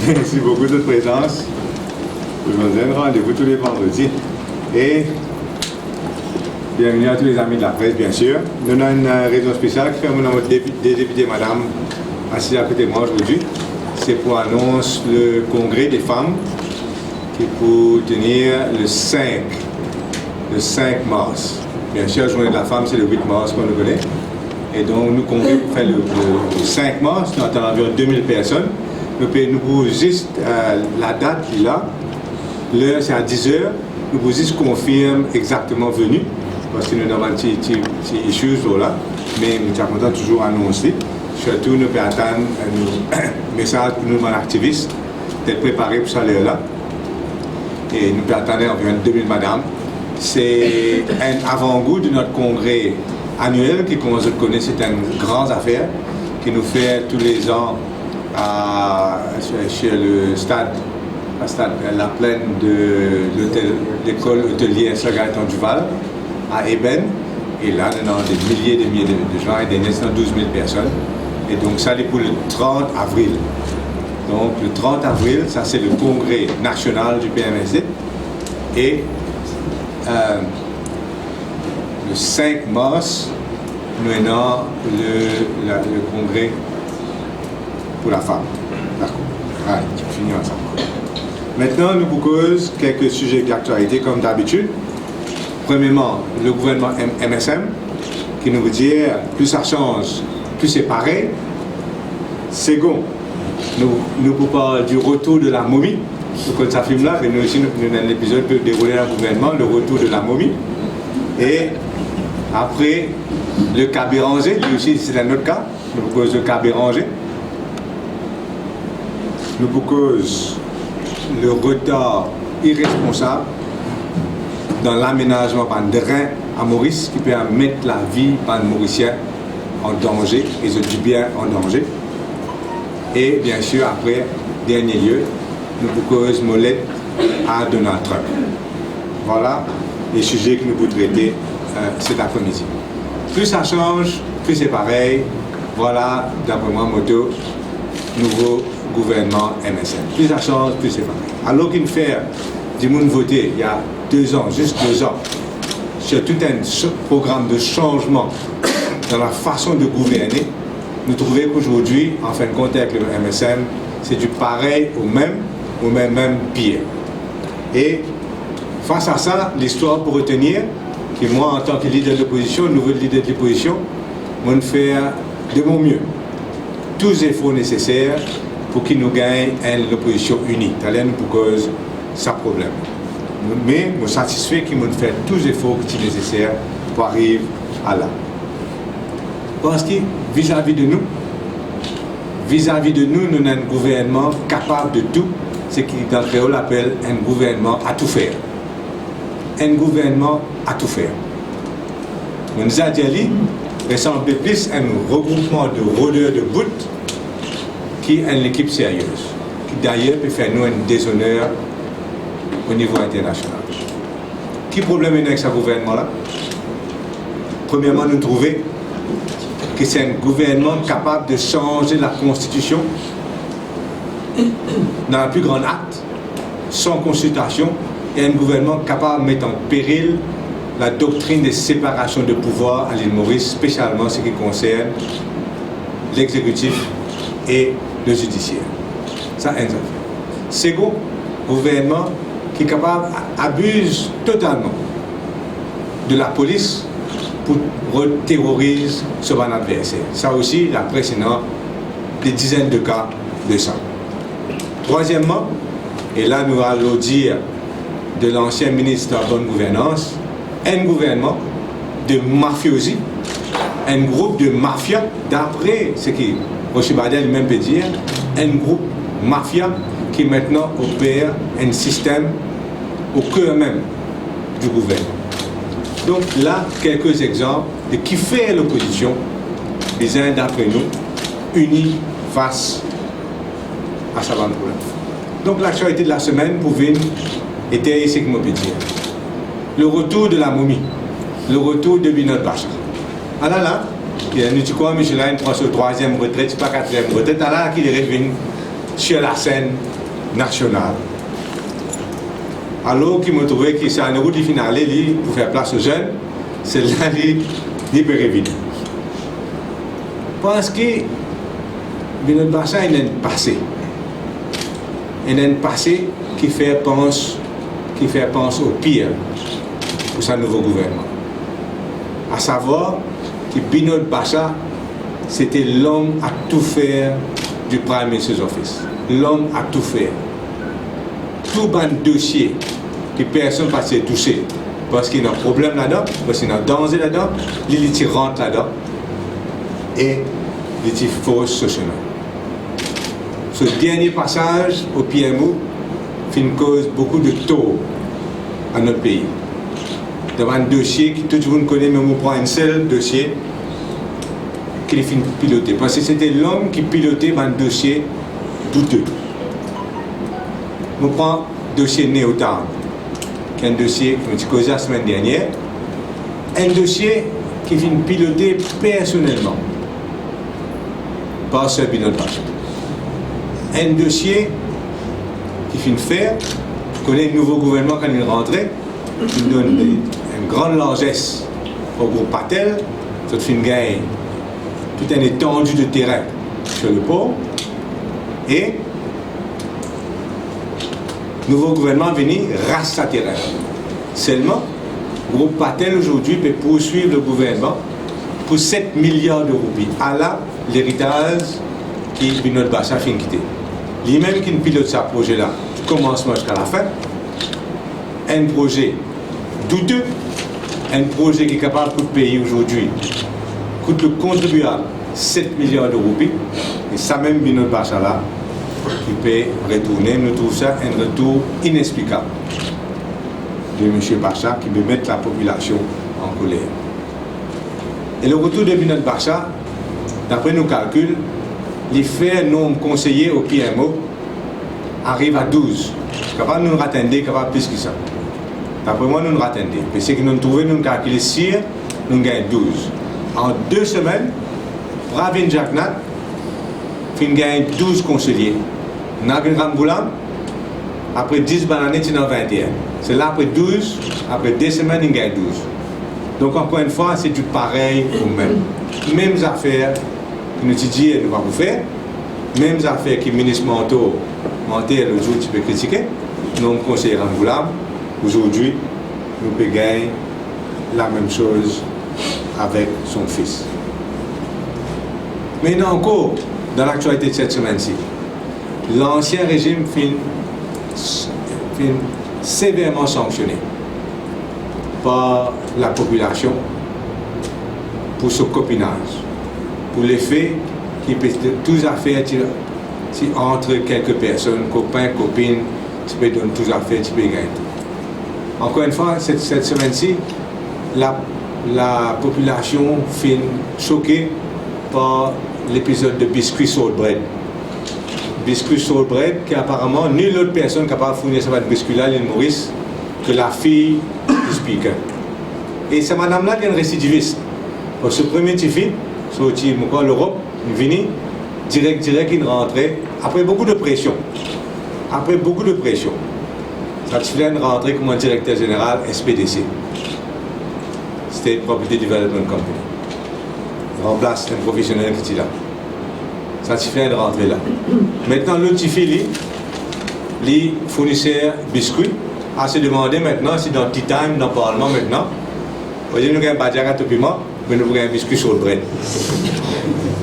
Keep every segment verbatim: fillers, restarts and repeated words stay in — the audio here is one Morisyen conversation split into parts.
Merci beaucoup de votre présence. Nous avons un rendez-vous tous les vendredis. Et bienvenue à tous les amis de la presse, bien sûr. Nous avons une euh, réunion spéciale qui fait mon dé- des députés, madame, assise à côté de moi aujourd'hui. C'est pour annoncer le congrès des femmes qui pour tenir le cinq, le cinq mars. Bien sûr, la journée de la femme, c'est le huit mars, comme on le connaît. Et donc, nous comptons pour faire le, le cinq mars, nous attendons environ deux mille personnes. Nous, pe- nous pour juste euh, la date qui est là, l'heure c'est à dix heures, nous pour juste confirmer exactement venu, parce que nous avons un petit, petit, petit issue là, mais nous sommes contents toujours annoncer. Surtout, nous pouvons attendre un message pour nous, les activistes, d'être préparés pour ça l'heure-là. Et nous pouvons attendre environ deux mille madames. C'est un avant-goût de notre congrès annuel qui, comme vous le connaissez, c'est une grande affaire que nous faisons tous les ans à, sur, sur le stade, la, stade, la plaine de l'hôtel, l'école hôtelière Sir Gaëtan Duval à Ébène. Et là, nous avons des milliers et des milliers de, de gens, et des nets, douze mille personnes. Et donc, ça, c'est pour le trente avril. Donc, le trente avril, ça, c'est le congrès national du P M S D. Et euh, le cinq mars, nous avons le, la- le congrès pour la femme. D'accord. Allez, fini ensemble. Maintenant, nous vous cause quelques sujets d'actualité, comme d'habitude. Premièrement, le gouvernement M- M S M, qui nous dit plus ça change, plus c'est pareil. Second, nous, nous vous parle du retour de la momie. Vous connaissez ce film-là, mais nous aussi, nous, nous avons un épisode qui déroule dans le gouvernement, le retour de la momie. Et après, le cas Bérenger, lui aussi, c'est un autre cas. Nous vous cause le cas Bérenger. Nous vous cause le retard irresponsable dans l'aménagement bann dren à Maurice, qui peut mettre la vie bann Morisien en danger, et je dis bien en danger. Et bien sûr, après, dernier lieu, nous vous cause molette à Donald Trump. Voilà les sujets que nous vous traiter euh, cet après-midi. Plus ça change, plus c'est pareil. Voilà, d'après moi, moto, nouveau gouvernement M S M. Plus ça change, plus c'est pareil. Alors qu'il fait du monde voté il y a deux ans, juste deux ans, sur tout un ch- programme de changement dans la façon de gouverner, nous trouvons qu'aujourd'hui, en fin de compte, avec le M S M, c'est du pareil au même, au même, même pire. Et face à ça, l'histoire pour retenir que moi, en tant que leader de l'opposition, nouveau leader de l'opposition, je vais faire de mon mieux, tous les efforts nécessaires pour que nous gagnions une opposition unie. Talè nou pou koz sa problem. Me mo satisfe ki mo finn fer tou zefor ki ti neseser pou ariv a la. Parski vizavi de nou, vizavi de nou, nou ena enn gouvernman kapab de tou, seki dan kreol apel enn gouvernman à tout faire. Enn gouvernman à tout faire. Mo dir li, resanble plis enn regroupman de rôdeurs de bout ki enn lekip serye, ki dayer pe fer nou enn dezoner o nivo internasional. Ki problem ena ek sa gouvernman la? Premierman, nou trouve ki se enn gouvernman kapab de sanz lakonstitision dan la pli gran at, san konsiltasion, e enn gouvernman kapab met an peril ladoktrin de separasion de pouvwar a Lil Moris, spesialman seki konsern lexekitif e le zidisier. Sa enn zafer. Segon, gouvernman ki kapab abiz totalman de lapolis pou teroriz so bann adverser. Sa osi, lapres ena de dizenn de ka de sa. Trwazieman, e la nou al o dir de lansien minis de la bonne gouvernance, enn gouvernman de mafiozi, enn group de mafia, dapre seki Rocher Badia limem pe dir, enn group mafia ki aster oper enn sistem o ker mem di gouvernman. Donk la, kelke exanp de kifer lopozision bizin, dapre nou, ini fas a sa bann problem. Donk, laktialite de la semenn pou vinn etey seki mo pe dir. Le retour de la momie, le retour de Binod Bachar. Ala la, ki nou ti krwar misie la inn pran so trwaziem retret, sipa katriem retret, ala ki li revinn sur la scène nationale. Alor ki mo trouve ki sa enn rout li finn ale li pou fer plas o zenn, sela li, li pe revini. Parski Binod Basa ena enn pase. Ena enn pase ki fer pans, ki fer pans o pir pou sa nouvo gouvernman. A savwar ki Binod Basa, c'était l'homme à tout faire du Prime Minister's Office. L'homme à tout faire. Tou bann dosie ki personn pa ti touse, parski ena problem ladan, parski ena danze ladan, li, li ti rant ladan e li ti fors so sime. So dernie pasaz o P M O finn koz boukou de tor a not pei. Dan bann dosie ki tou dimoun kone, me mo pran enn sel dosie ki li finn pilote, parski c'était l'homme ki pilote bann dosie douteux. Mo pran dosie Neotan, ki enn dosie ki mo ti koze lasemenn dernier, enn dosie ki finn pilote personelman par Sir Binod Basa. Enn dosie ki finn fer, kone nouvo gouvernman kan li rantre, finn donn de, enn gran larzes o group Patel, zot finn gagn tout enn etandi de terin sur le port, e nouvo gouvernman vini ras sa terin. Selman, group Patel azordi pe pourswiv le gouvernman pou set miliar de roupi. Ala leritaz ki Binod Basa finn kite. Limem ki finn pilot sa proze la, komansman ziska lafin. Enn proze douteux, enn proze ki kapav kout pei azordi, kout le kontribiab set miliar de roupi, e samem Binod Basa la, ki pe retourne, nou trouv sa enn retour inexplikab de Misie Basa ki pe met lapopilasion an koler. E le retour de Binod Basa, dapre nou kalkil, li fer nonb konseye o P M O ariv a douz. Kapav nou rat enn de, kapav plis ki sa. Dapre mwa, nou rat enn de. Me seki nou trouve, nou kalkile sir, nou gagn douz. An de semenn, Pravind Jugnauth finn gagn douz konselie. Navin Ramgoolam, apre dis bann ane, ti ena vinte et un. Sela apre douz, apre de semenn, li gagn douz. Donk, ankor enn fwa, se tou parey o mem. Mem zafer ki nou ti dir nou pa pou fer, mem zafer ki minis Mantean, Mantean lot zour ti pe kritike, nonb konseye Ramgoolam, azordi, nou pe gagn lamem soz avek son fis. Me ena ankor, dan laktialite de set semenn si, lansien rezim finn, finn severman sanksione par lapopilasion pou so kopinaz, pou lefe ki pe tou zafer ti, ti ant kelke personn, kopin, kopinn, ti pe donn tou zafer, ti pe gagn tou. Ankor enn fwa, set, set semenn si, la, lapopilasion finn soke par lepizod de biskwi shortbread. Biskwi shortbread ki aparaman nul lot personn kapav fourni sa bann biskwi la, Lil Moris, ke lafiy di Speaker. E sa madam la, li enn residivis. Parski so premie tifi sorti, mo krwar, Lorop, li vini, direk, direk, li rantre, apre boukou de presion. Apre boukou de presion, sa tifi la rantre kouma direkter zeneral S P D C, State Property Development Company. Ranplas enn profesionel ki ti la. Sa tifi la rantre la. Aster, lot tifi, li, li fourniser biskwi. A se demande aster si dan Tea Time, dan Parlman aster, olie nou gagn badiak a to piman, me nou pou gagn biskwi shortbread.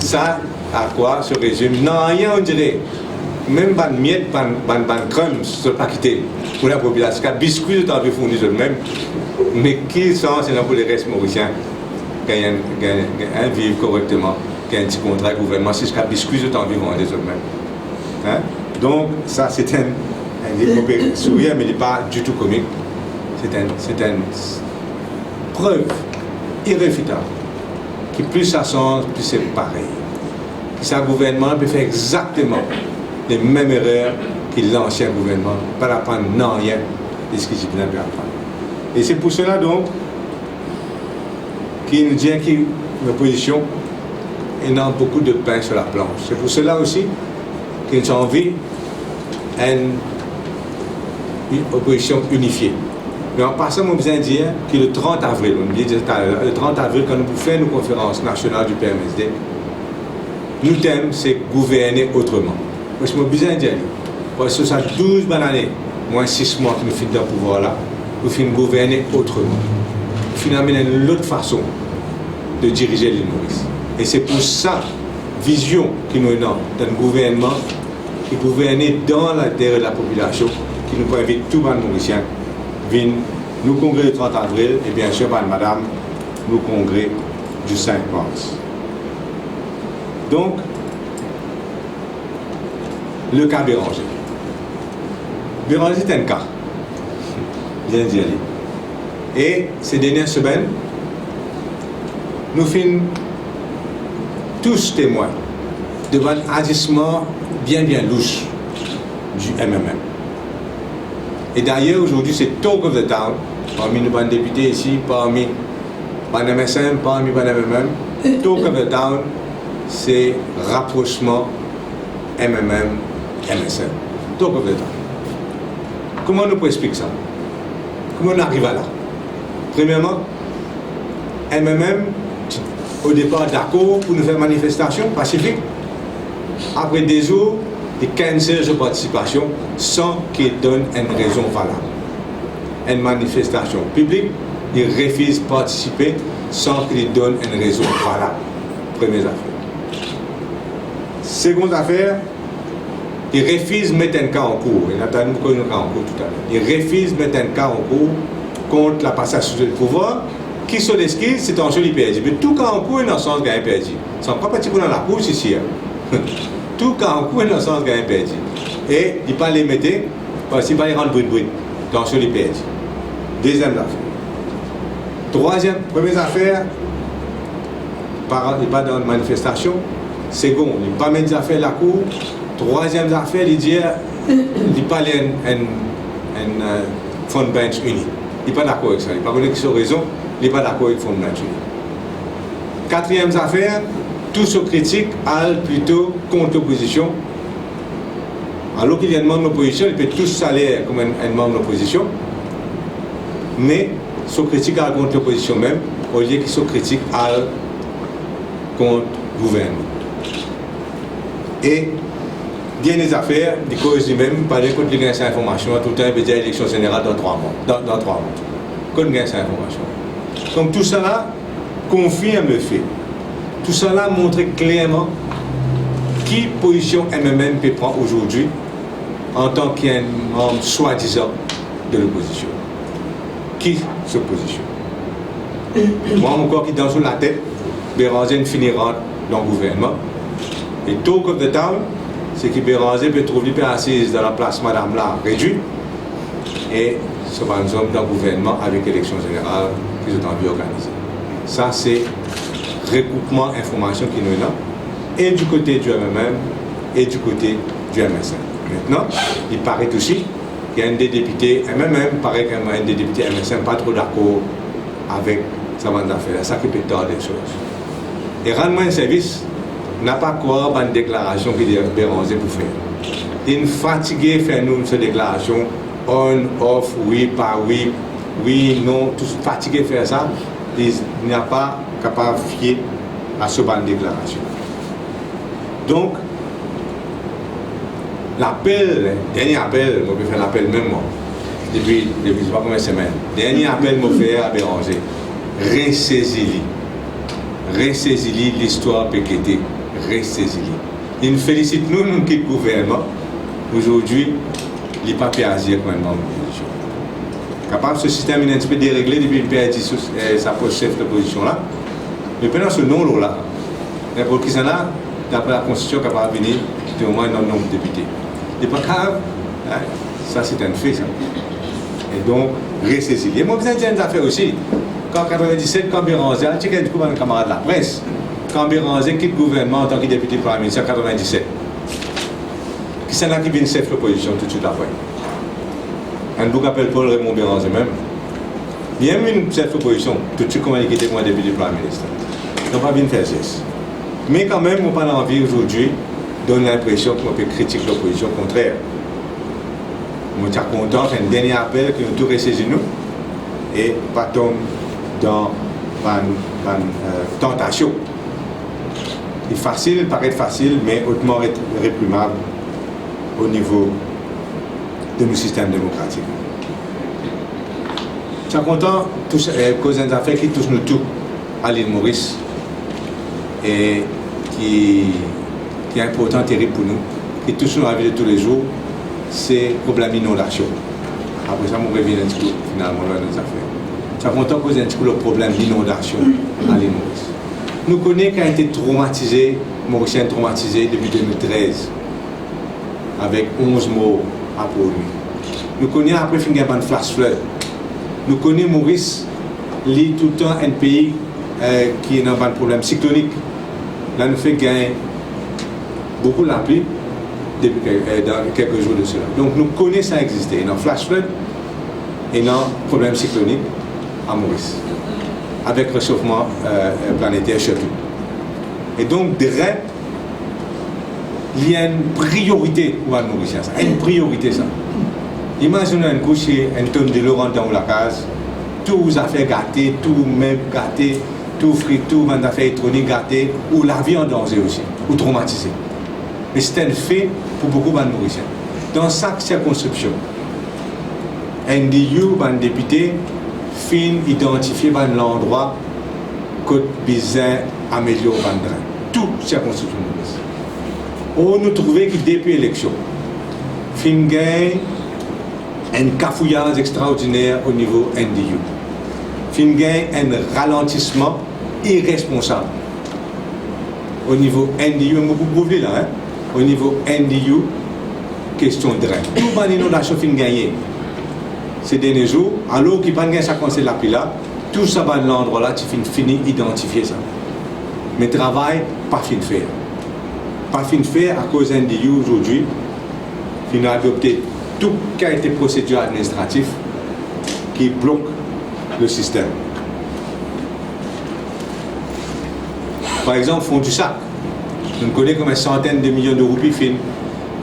Sa, a kwa sa rezime? Nanye, on dirait, mem bann miet, bann, bann, bann crumbs, zot pa kite pou lapopilasion. Biskwi zot anvi fourni zot mem. Me ki sans ena pou leres Morisien gagn, gagn, gagn, viv korekteman, gagn ti kontra gouvernman, ziska biskwi zot anvi vande zot mem? Hein? Donk, sa, se enn, enn, mo pe sourir, me li pa ditou komik. Se enn, se enn prev irefitab ki plis sa sanz, plis se parey. Ki sa gouvernman pe fer exakteman lemem erer ki lansien gouvernman, pa aprann nanye de seki Zibilin pe aprann. E se pou sela, donk, ki nou dir ki lopozision ena boukou de pin sir laplans. Se pou sela osi Ki nou ti anvi enn i-, opozision inifie. Me an pasan, mo bizin dir ki le trant avril, mo bizin dir sa, le trant avril, kan nou pou fer nou konferans nasional di P M S D, nou tem se gouverne otreman. Parski mo bizin dir li, parski sa douz bann ane, mwa sis mwa ki nou finn dan pouvwar la, nou finn gouverne otreman. Nou finn amenn enn lot fason de dirize Lil Moris. E se pou sa vizion ki nou ena dan gouvernman, ki gouverne dan lintere lapopilasion, ki nou pou invit tou bann Morisien vinn nou kongre le trant avril, e biensir bann madam nou kongre di sink mars. Donk, le ka Béranger. Béranger, se enn ka. Bien dir li. E se dernie semenn, nou finn tous temwin de bann azisman bien, bien lous di M M M. E dayer, azordi, se talk of the town, parmi nou bann depite isi, parmi bann M S M, parmi bann M M M, talk of the town, se raprosman M M M, M S M. Talk of the town. Kouma nou pou explik sa? Kouma nou ariv la? Premierman, M M M ti o depar dakor pou nou fer manifestasion pasifik. Apre de zour, li cancel so partisipasion san ki donn enn rezon valab. Enn manifestasion piblik, li refiz partisipe san ki li donn enn rezon valab. Premie zafer. Segon zafer, li refiz met enn ka ankour. Ena tann nou koz enn ka ankour toutaler. Li refiz met enn ka ankour kont lapasas de pouvwar, ki so leskiz, se tansion li perdi. Me tou ka ankour ena sans gagn perdi. Sa pa ti pou ena lakour, si sir. Tou ka ankour ena sans gagn perdi. E li pa le mete, parski li pa le rann brit brit. Tansion li perdi. Deziem zafer. Trwaziem, premie zafer, pa, li pa dan manifestasion. Segon, li pa met zafer lakour. Trwaziem zafer, li dir li pa le enn, enn, enn, eh, front bench ini. Li pa dakor ek sa. Li pa kone ki so rezon, li pa dakor ek front bench ini. Katriem zafer, tou so kritik al plito kont lopozision. Alor ki li enn manm lopozision, li pe tous saler kouma enn, enn manm lopozision. Me so kritik al kont lopozision mem, olie ki so kritik al kont gouvernman. E dernie zafer, li koz limem, pa le kot li gagn sa informasion, toultan li pe dir eleksion zeneral dan trwa mwa, dan, dan trwa mwa. Kot li gagn sa informasion? Donk tousala konfirm lefe, tousala montre klerman ki pozision M M M pe pran azordi antan ki enn manm swadizan de lopozision. Ki so pozision? Mwa, mo krwar ki dan so latet, Béranger inn fini rant dan gouvernman. E talk of the town, se ki Béranger pe trouv li pe asiz dan laplas madam la, redwi, e so bann zom dan gouvernman avek eleksion zeneral ki zot anvi organize. Sa se regroupman informasion ki nou ena, e di kote di M M M, e di kote di M S M. Aster, li paret osi, enn de depite M M M, parey enn de depite M S M pa tro dakor avek sa bann zafer la, sa ki pe tard lesoz. E rann mwa enn servis, napa krwar bann deklarasion ki Béranger pou fer. Linn fatige fer nou so deklarasion on, off, wi, pa wi, wi, non, tou fatige fer sa, li napa kapav fie a so bann deklarasion. Donk, lapel, dernie apel, mo pe fer lapel mem mwa, depi, depi pa konbien semenn. Dernie apel mo fer a Béranger, resezi li. Resezi li, listwar pe gete, resezi li. Linn felisit nou, nou kit gouvernman. Azordi, li pa pe azir kouma enn manm lopozision. Kapav so sistem inn enn tipe deregle depi li perdi so, eh, sa pos sef lopozision la. Me pena so nom lor la. Ninport kisannla, dapre lakonstitision, kapav vini, di omwin enn nonb depite. Li pa grav, eh, sa se enn fe, sa. E donk, resezi li. E mo bizin dir enn zafer osi. Kan katrevin-diset, kan Béranger al, ti gagn dikou bann kamarad lapres. Kan Béranger kit gouvernman antan ki depite prime minister katrevin-diset, kisannla ki vinn sef lopozision toutswit apre? Enn boug apel Paul Raymond Béranger mem. Li mem vinn sef lopozision toutswit kouma li kite kouma depite prime minister. Donk pa vinn fer zes. Me kanmem, mo pa anvi azordi donn linpresion ki mo pe kritik lopozision, okontrer. Mo ti a kontan fer enn dernie apel ki nou tou res zinou e pa tom dan bann, bann, eh, tantasion. Li fasil, paret fasil, me otman re-, reprimab o nivo de nou sistem demokratik. Ti a kontan tous, eh, koz enn zafer ki tous nou tou a Lil Moris e ki, ki inportan, terib pou nou, ki tous nou lavi de toulezour, se problem inondasion. Apre sa, mo revinn enn tikou finalman lor enn lot zafer. Ti a kontan koz enn tikou lor problem inondasion a Lil Moris. Nou kone ki ete tromatize, Morisien tromatize depi de mil trez, avek onz mor a Port Louis. Nou kone apre finn gagn bann flash flood. Nou kone Moris, li toultan enn pei, eh, ki ena bann problem siklonik. La nou fek gagn boukou lapli depi kel-, eh, dan kelke zour de sela. Donk nou kone sa existe. Ena flash flood, ena problem siklonik a Moris, avek resofman, eh, planeter sirtou. E donk, dren, li enn priorite pou bann Morisien, sa. Enn priorite, sa. Imazinn enn kou si enn tonn dilo rant dan ou lakaz, tou ou zafer gate, tou ou meb gate, tou ou fri-, tou ou bann zafer elektronik gate, ou lavi an danze osi, ou tromatize. Me se enn fe pou boukou bann Morisien. Dan sak sirkonskripsion, N D U, bann depite finn idantifie bann landrwa kot bizin amelior bann dren. Tou sirkonskripsion Moris. Or, nou trouve ki depi eleksion, finn gagn enn kafouyaz extraordiner o nivo N D U. Finn gagn enn ralantisman iresponsab o nivo N D U, mo pou prouv li la, hein, o nivo N D U, kestion dren. Tou bann inondasion finn gagne se dernie zour, alor ki pa'nn gagn sa kantite lapli la, tou sa bann landrwa la ti finn fini idantifie sa. Me travay pa finn fer. Pa finn fer akoz N D U azordi finn adopte tou kalite prosedir administratif ki blok le sistem. Par exanp, Fon di Sak, nou kone konbien santenn de milion de roupi finn,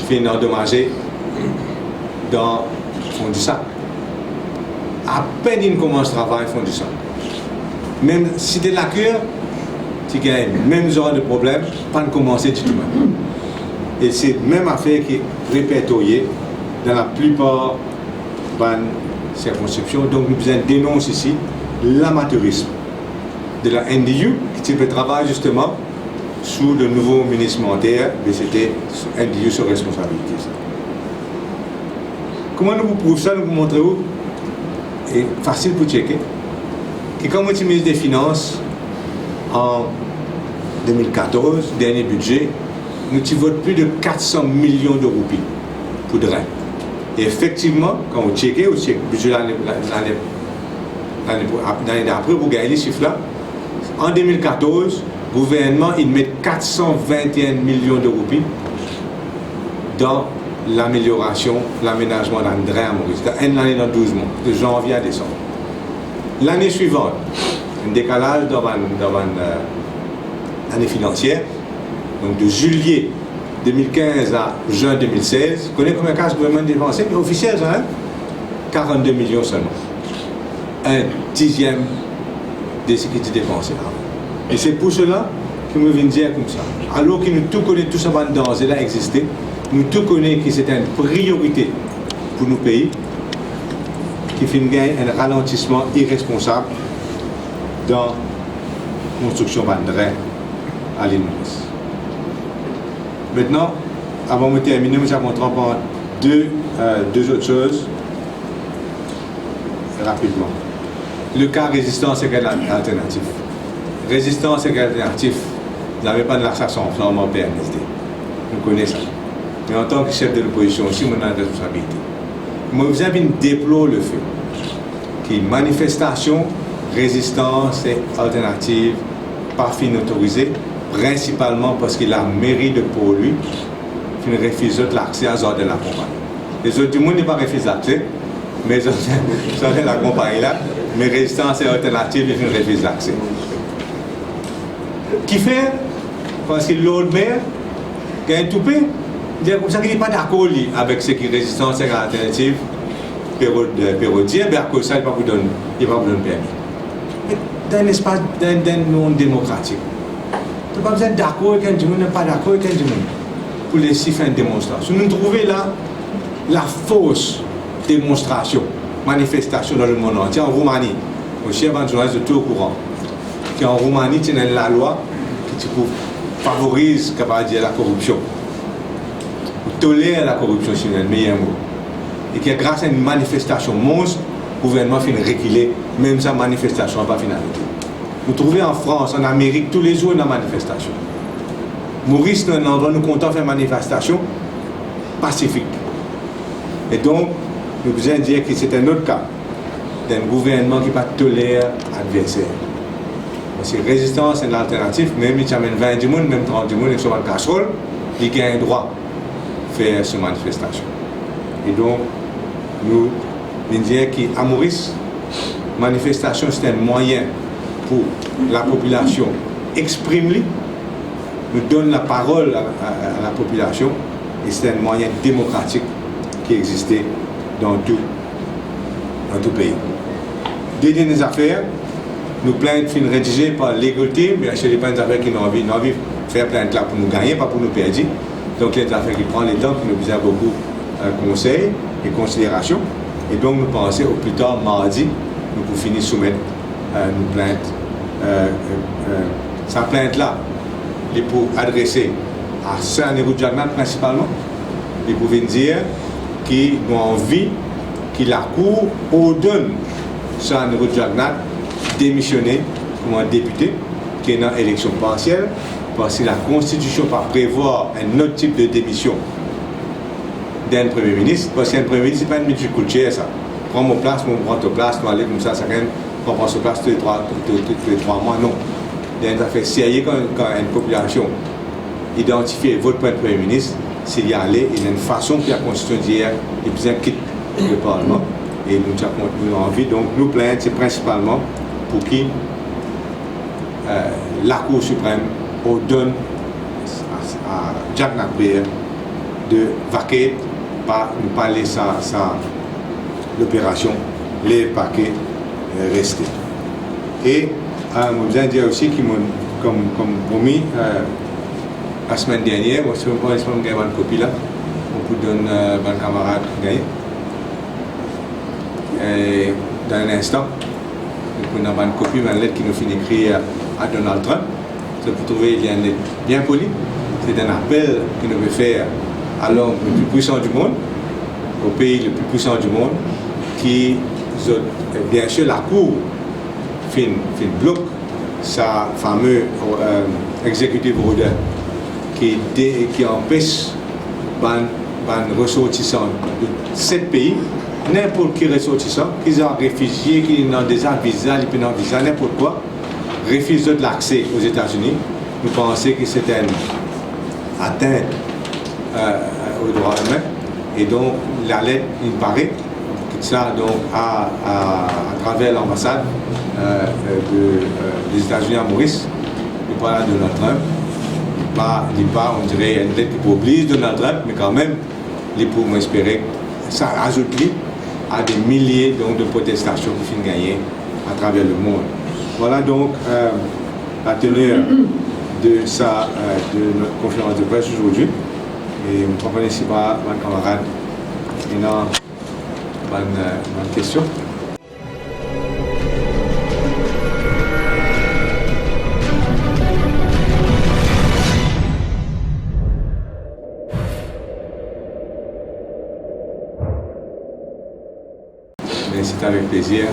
finn andomaze dan Fon di Sak. Apenn inn koumans travay Fon di Sak. Mem Site Lakur ti gagn mem zar de problem, pa'nn koumanse ditou mem. E se mem afer ki repertorye dan laplipar bann sirkonskripsion. Donk nou bizin denons isi lamatirism de la N D U ki ti pe travay zisteman sou le nouvo minis Manter, me se ti N D U so responsabilite sa. Kouma nou pou prouv sa? Nou pou montre ou, e fasil pou tcheke, ki kan mo ti minis de finans an de mil katorz, dernie bidze, nou ti vot plis de kat san milion de roupi pou dren. E efektivman, kan ou tcheke, ou tchek bidze lane, lane, lane, lane dapre, ou gagn li sif la. An de mil katorz, gouvernman inn met kat san vinte-enn milion de roupi dan lameliorasion, lamenazman bann dren a Moris, dan enn lane, dan douz mwa, de zanvie a desanm. Lane swivant, enn dekalaz dan bann, dan bann, eh, lane finansier, donk de zilie de mil kinz a zin de mil sez, kone konbien kas gouvernman depanse, ofisiel sa, hein? Karant-de milion selman. Enn diziem de seki ti depanse avan. E se pou sela ki mo vinn dir koumsa, alor ki nou tou kone tou sa bann danze la existe, nou tou kone ki se enn priorite pou nou pei, ki finn gagn enn ralantisman iresponsab dan konstriksion bann dren a Lil Moris. Aster, avan mo termine, mo ti a kontan pran de, eh, de zot soz rapidman. Le ka Rezistans ek Alternatif. Rezistans ek Alternatif, zame pa'nn las ansanm ar P N S D. Nou kone sa. Me antan ki sef de lopozision osi, mo ena enn responsabilite. Mo bizin vinn deplor le fe ki manifestasion Rezistans ek Alternatif pa finn otorize, prinsipalman parski lameri de Port Louis finn refiz zot lakse a zardin lakonpagni. Lezot dimoun li pa refiz lakse, me zot, zardin lakonpagni la, me Rezistans ek Alternatif li finn refiz lakse. Kifer? Parski Lord Mayor Gagn toupe, li dir koumsa ki li pa dakor li avek seki Rezistans ek Alternativ pe rod, pe rod dir, be akoz sa li pa pou donn, li pa pou donn permi. Me dan enn lespas, dan, dan enn mond demokratik, to pa bizin dakor ek enn dimoun, pa dakor ek enn dimoun pou les li fer enn demonstrasion. Nou trouve la, lafors demonstrasion, manifestasion dan lemond antie, an Roumani. Mo sir bann zournalis zot tou okouran ki an Roumani ti ena enn lalwa ki ti pou favoriz, kapav dir, lakoripsion, ou toler lakoripsion, si nou ena enn meyer mo, e ki gras a enn manifestasion mons, gouvernman finn rekile, mem sa manifestasion pa finn arete. Nou trouve an Frans, an Amerik, toulezour ena manifestasion. Moris, nou ena landrwa nou kontan fer manifestasion pasifik. E donk, nou bizin dir ki se enn lot ka dan enn gouvernman ki pa toler adverser. Parski Rezistans ek Alternativ, mem li ti amenn vin dimoun, mem trant dimoun ek so bann kasrol, li gagn drwa fer so manifestasion. E donk, nou vinn dir ki a Moris, manifestasion se enn mwayin pou lapopilasion exprim li, nou donn laparol a, a, a lapopilasion, e se enn mwayin demokratik ki existe dan tou, dan tou pei. De dernie zafer, nou plint finn redize par legal team, biensir, li pa enn zafer ki nou anvi, nou anvi fer plint la pou nou gagne, pa pou nou perdi. Donk, li enn zafer ki pran letan, ki nou bizin boukou, eh, konsey e konsiderasion. E donk, nou panse, o pli tar mardi, nou pou fini soumet, eh, nou plint, eh, eh, eh, sa plint la, li pou adrese a Sir Anirudh Jugnauth prinsipalman. Li pou vinn dir ki nou anvi ki lakour ordonn Sir Anirudh Jugnauth demisione kouma depite, ki ena eleksion parsiel, parski lakonstitision pa prevwar enn lot tip de demision dan enn premie minis, parski enn premie minis, se pa enn musical chair sa. Pran mo plas, mo pran to plas, nou ale koumsa, sakenn pran, pran so plas tou le trwa, tou, tou, tou le trwa mwa, non. Dan enn zafer serye, kan, kan enn popilasion idantifie, vot pou enn premie minis, si li ale, ena enn fason ki lakonstitision dir li bizin kit leparlman, e nou ti a kont, nou anvi, donk nou plint, se prinsipalman pou ki, eh, Lakour Siprem ordonn a, a Jugnauth Brer de vacate, pa, nou pa les sa, sa loperasion lev pake, eh, reste. E, eh, mo bizin dir osi ki mo, kom, kom promi, eh, lasemenn dernier, mo, si mo pa, si mo gagn bann kopi la, mo pou donn, eh, bann kamarad ki gagne. E, dan enn instan, nou pou ena bann kopi bann let ki nou finn ekrir a Donald Trump. Zot pou trouve li enn let bien poli. Se enn apel ki nou pe fer a l'homme le plus puissant du monde, au pays le plus puissant du monde, ki zot, eh, biensir, Lakour finn, finn blok sa fame, eh, executive order ki de, ki anpes bann, bann resortisan de set pei, ninport ki resortisan, ki zan refizie, ki ena deza viza, li pena viza, ninport kwa, refiz zot lakse Ozetazini, nou panse ki se enn atint, eh, o drwa imin. E donk, lalet inn pare, kit sa, donk, a, a, atraver lanbasad, eh, eh, de, eh, Lezetatzini a Moris, li pa Donald Trump, li pa, li pa, on dirait, enn let ki pou obliz Donald Trump, me kanmem, li pou, mo espere, sa azout li a de milie, donk, de protestasion ki finn gagne atraver lemond. Vwala, donk, eh, la teneur de sa, eh, de notre conférence de presse aujourd'hui. E mo pa kone si bann, bann kamarad ena bann, eh, bann kestion. Me se avek plezir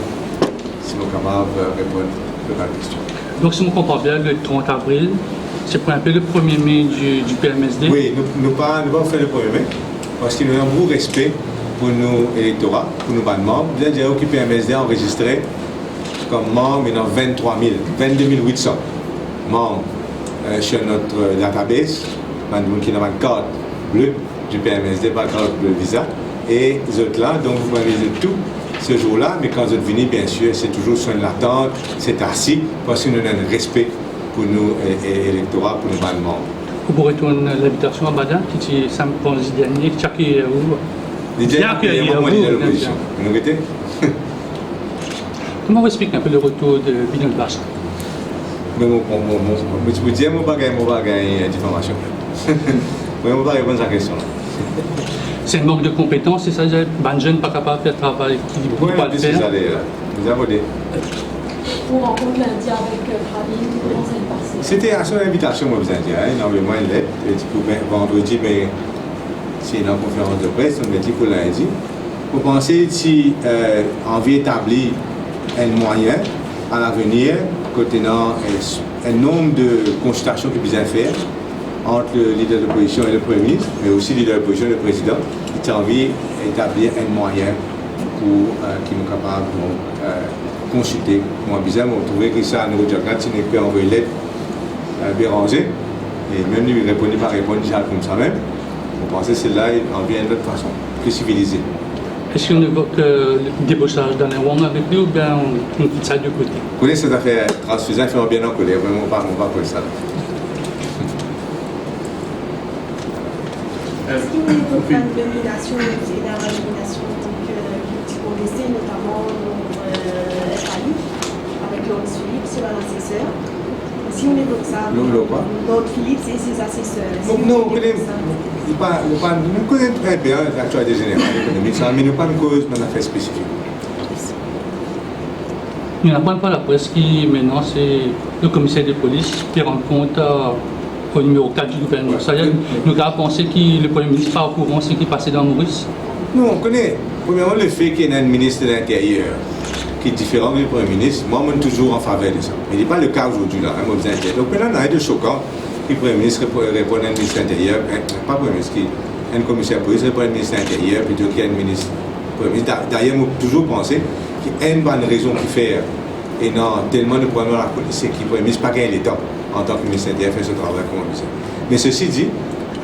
si mo kapav, eh, reponn lor bann kestion. Donk, si mo konpran bien, le trant avril, se pou enpe le premie me du, du P M S D? Wi, nou, nou pa, nou pa fer le premie me, parski nou ena boukou respe pou nou elektora, pou nou bann manm. Bizin dir ki P M S D anrezistre kom manm, ena venntrwa mil, vennde mil wit san manm, eh, sur notre database, bann dimoun ki ena bann kart ble du P M S D, bann kart ble viza, e zot la, donk, nou pou envit zot tou se zour la, me kan zot vini, biensir, se touzour sou enn latant, se tasi, parski nou ena enn respe pou nou, eh, eh, elektora, pou nou bann manm. Ou pou retourn labitasion a Badin, ki ti, sa, bon, li dernie, ti akeyi ou. Li dernie, bien akeyi, akeyi, mwa, mwa, li dan lopozision. Bien. Nou gete. Kouma ou explik inpe le retour de Bidon Bash? Me mo, mo, mo, mo, mo ti pou dir, mo pa gagn, mo pa gagn, eh, difamasion. Me mo pa reponn sa kestion la. Se mank de konpetans, se sa, bann zenn pa kapav fer travay ki, ki pou al fer. Wi, nou dir sa deja. Bizin aborde. Ou rankont lindi avek, euh, Kravin, kouma sa ti pase? Sete a son invitasion, mo bizin dir, hein, li anvoy mwa enn let, li ti pou, ben, vandredi, me si ena konferans de pres, nou met li pou lindi. Mo panse ti, euh, anvi etabli enn mwayin a lavenir, kot ena, euh, enn nonb de konsiltasion ki bizin fer ant le lider de lopozision e le Premie Minis, me osi lider de lopozision e le prezidan, ki ti anvi etabli enn mwayin pou, euh, ki nou kapav, donk, euh, konsilte. Mwa bizin, mo trouve ki sa, nou dir, kan ti ena pe anvoy let, euh, Béranger, e mem li reponn, li pa reponn, li al koumsa mem. Mo panse sela, li anvi enn lot fason, pli sivilize. Eski ou evok, euh, debosaz Daniel Wang avek li oubien ou, ou kit sa de kote? Ou konet, sa zafer transfizyon fer mwa bien ankoler, mo pa, mo pa koz sa. Eski ou evok bann nominasion, la nominasion, donk, euh, ki ti progrese, notaman, donk, euh, F A I, avek Lord Phillips, se bann aseser? Eski ou evok sa? Lord, Lord kwa? Lord Phillips e se aseser. Eski ou evok sa? Non, non, ou konet, nou pa, nou pa, nou kone tre bien laktialite zeneral ekonomik sa, me nou pa koz bann zafer spesifik. Nou aprann par lapres ki mintnan se le komiser de polis ki rann kont, euh, o nimero kat di gouvernman. Savedir, nou kapav panse ki le Premie Minis pa okouran seki pase dan Moris? Non, ou kone, premierman, lefe ki ena enn minis de linteryer ki diferan de Premie Minis, mwa, mo touzour an faver de sa. Me li pa le ka azordi la, hein, mo bizin dir. Donk, mintnan, nanye de sokan ki Premie Minis repo-, reponn enn minis linteryer, eh, pa Premie Minis, ki enn komiser polis reponn enn minis linteryer plito ki enn minis Premie Minis. Da-, dayer, mo touzour panse ki enn bann rezon ki fer ena telman de problem dan lapolis, se ki Premie Minis pa gagn letan, antan ki minis linteryer, fer so travay kouma bizin. Me sesi di,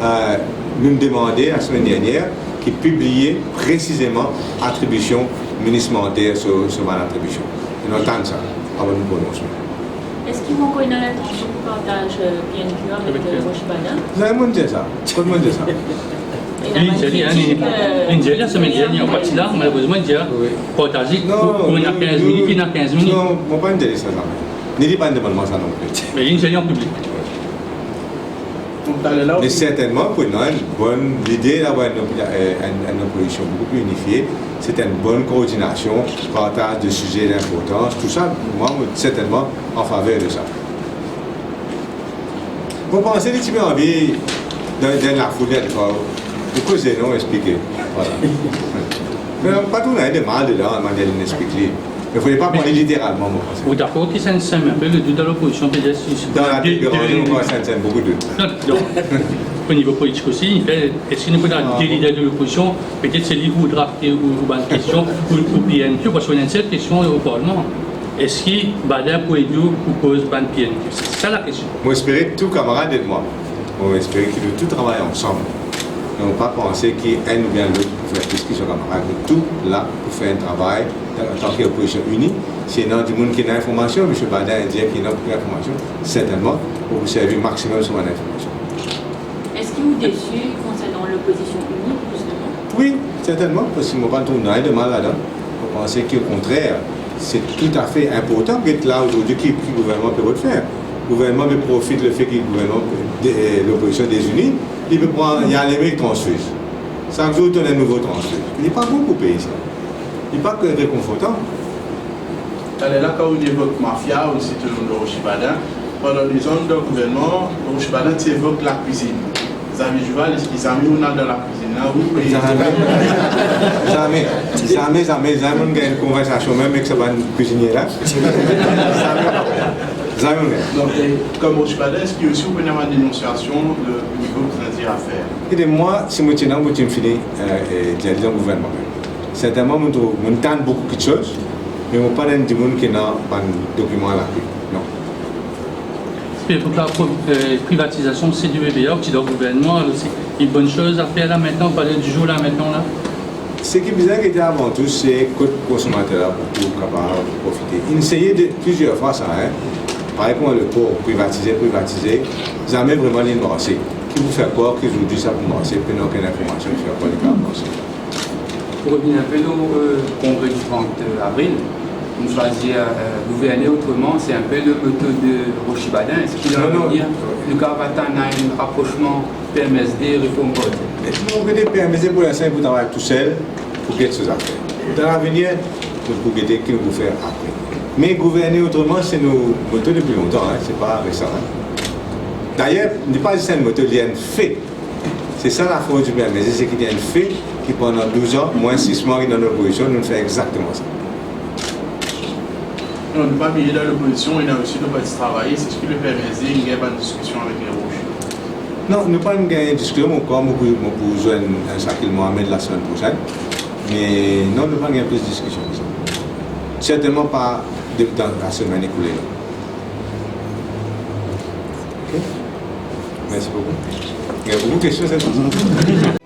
euh, nou demande lasemenn dernier ki pibliye presizeman atribision minis manter, so, so bann atribision. E nou atann sa avan nou prononse. Eski ou ankor ena lintansion pou partaz, euh, P N Q avek, euh, Roch Badin? Zame mo'nn dir sa. Kot mo'nn dir sa? Li dir li, hein, li, li dir li lasemenn dernier, ou pa ti la, malerezman, li dir, partaze, non, pou, pou ena kinz minit, ena kinz minit. Non, mo pa'nn dir li sa zame. Ni li pa'nn demann mwa sa non pli. Me li dir li an piblik. Me sertennman, pou ena enn bonn lide, la, enn, enn, enn opozision boukou pli inifie, se enn bonn koordinasion, partaz de size dinportans, tou sa, mwa, mo sertennman an faver de sa. Mo panse li ti pe anvi, dan, dan lafoul, li dir, ou koze, non, explike. Vwala. Me pa trouv nanye de mal dedan, manier li explik li. Me fode pa pran li literalman, mo panse. Ou dakor ki sa inn sem inpe le dout dan lopozision, petet si, si dan la de, de, mo panse sa inn sem boukou dout. Non, donk, o nivo politik osi, li fer, eski nou pou ena de lider de lopozision, petet se li ki pou drafte ou, ou bann kestion, ou, ou P N Q, parski nou ena enn sel kestion o parlman. Eski Badin pou ed ou pou koz bann P N Q? Se sa lakestion. Mo espere tou kamarad ed mwa. Mo espere ki nou tou travay ansam. E mo pa panse ki enn oubien lot pou fer plis ki so kamarad. Nou tou la pou fer enn travay antan ki opozision ini. Si ena dimoun ki ena linformasion, misie Badin dir ki ena boukou linformasion, sertennman, pou servi maximum so bann linformasion. Eski ou desi konsernan lopozision ini, zisteman? Wi, sertennman, parski mo pa trouv nanye de mal ladan. Mo panse ki, okontrer, se toutafe inportan. Get la azordi ki, ki gouvernman pe rod fer. Gouvernman pe profit lefe ki gouvernman pe, de, eh, lopozision dezini, li pe pran, li ale met transfiz. Sak zour tonn enn nouvo transfiz. Li pa bon pou pei sa. Li pa ke rekonfortan. Taler la, kan ou evok mafia, ou sit o nom de Roch Badin, pandan dezan dan gouvernman, Roch Badin ti evok lakwizinn. Xavier Duval, eski zame ou al dan lakwizinn la, ou... Zame. Zame. Zame, zame, zame mo'nn gagn enn konversasion mem ek sa bann kwizinie la. Zame. Zame mo'nn gagn. Donk, eh, kom Roch Badin, eski osi ou pena bann denonsiasion de nivo ki zot dir a fer? Gete mwa, si mo ti ena, mo ti fini, eh, eh, dir li dan gouvernman. Sertennman, mo trouv, mo tann boukou kiksoz, me mo pa enn dimoun ki ena bann dokiman a lapli, non. Pe pou la pro-, eh, privatizasion C D E B A, ou ti dan gouvernman, alor se enn bonn soz a fer la mintnan, ou pale di zour la mintnan la? Seki bizin gete avan tou, se kot konsomater la pou, pou kapav profite. Inn eseye de, plizier fwa sa, hein. Parey kouma lepor, privatize, privatize, zame vreman li marse. Ki pou fer krwar ki zordi sa pou marse, pena okenn informasion ki fer krwar li kapav marse. Pour revenir un peu au, euh, congrès du trente avril, on choisit, euh, gouverner autrement, c'est un peu le moto de Rocher Baudin. Est-ce qu'il y a Non, non. un lien? Nous avons atteint un rapprochement P M S D, réforme Bordel. E si nou gete P M S D pou linstan, pou travay tousel, pou get so zafer. Dan lavenir, nou pou gete ki nou pou fer apre. Me gouverner autrement, se nou moto depi lontan, hein, se pa resan, hein. Dayer, li pa zis enn moto, li enn fe. Se sa lafors di P M S D, se ki li enn fe ki pandan douz an, mwa, sis mwa ki dan lopozision, nou fer exakteman sa. Non, nou pa bliye dan lopozision, ena osi nou parti travayis. Eski le P M S D inn gagn bann diskision avek Les Rocheux? Non, nou pa'nn gagn diskision, mo krwar mo pou, mo pou zwenn enn sakil Mohamed lasemenn prosenn. Me non, nou pa'nn gagn plis diskision ki sa. Sertennman pa de, dan lasemenn ekoule la. Ok? Mersi boukou. Il y a beaucoup de questions cette fois.